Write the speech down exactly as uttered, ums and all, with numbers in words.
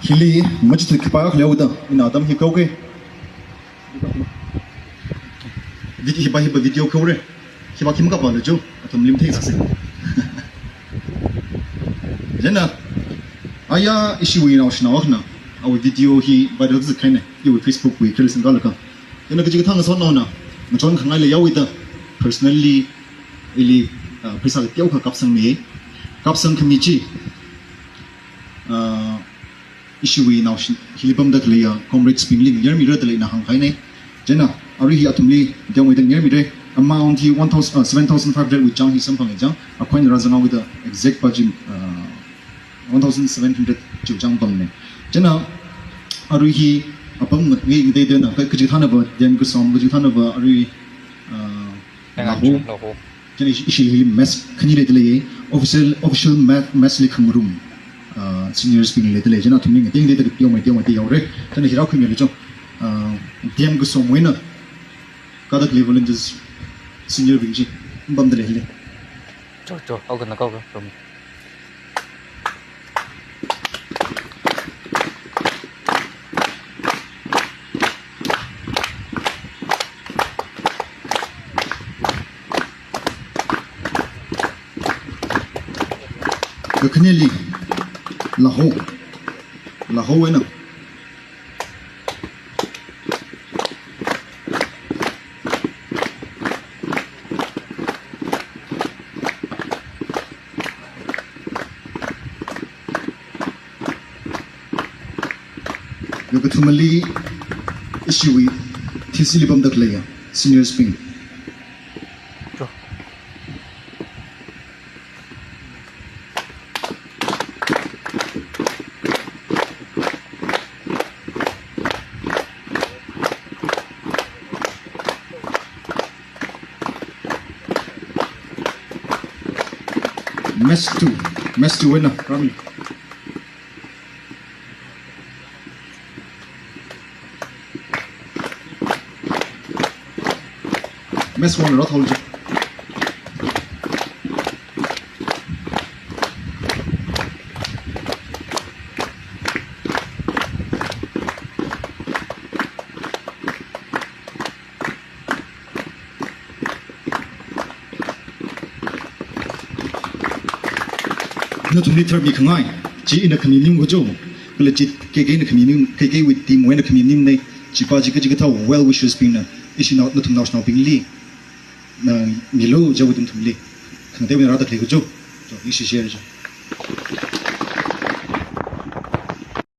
Hili machithut khipā khalei haoda, ina atam hi kaoke. Vid-, hiva, hiva video kaore. Hiva khi makapālu jo, athumli mathei sāsa. Chieina, aya ishiwui naoshinao akhana, awui video hi viral sākahaina, iwui Facebook wui kharisang kalaka. Chieina kachikathā ngasotnaona, ngachon khangaili yaowuida, personally, ili, ah, pheisā kateokha kapsangmi, kapsang khami chi, ah, ishiwui naoshin, hili pamda khaleiya comrades bingli ngayarmira da ina hāngkahaina. Chieina, arui hi athumli teomeida ngayarmira, amount hi one thousand, ah, seven thousand five hundred wui chang hi samphanga chang, akhoina rāzanghaoda exact pa chi, ah, one thousand seven hundred chiwui chang pamna. Chieina, arui hi apam ngat ngai ngateiteina, ka-, kachikathānava, then kasom, kachikathānava, arui, ah, Lahu. Lahu. Chieina ishi, ishi hili mess khani leidalei, official, official me-, mess li khangarum, ah, seniors bing leidalei, chieina athumli ngatei ngateida teomei, teomei teohaora. Chieina hi rākhuimilu jo, ah, D M kasomwui eina, kadak level in just senior bing chi, pamdalei hili. Jo, jo, haokana kaoka, from. Kakhaneli, Lahu, Lahu eina. Kakathumali ishiwui T C li pamda khaleiya seniors bing. Mess two, mess two eina, Rami. Mess one rot hold. Nathumli tharmi khangai, chi ina khami maningva jo, kala chi K K na khami maning, K K wui team wui eina khami maningna, chipa chi kachikathā well wishes bingna, ishi nao, nathum naoshinao bingli, na milu jihaoda nathumli, khangateiwui eina rāda khalei jo, jo, ishi share jo.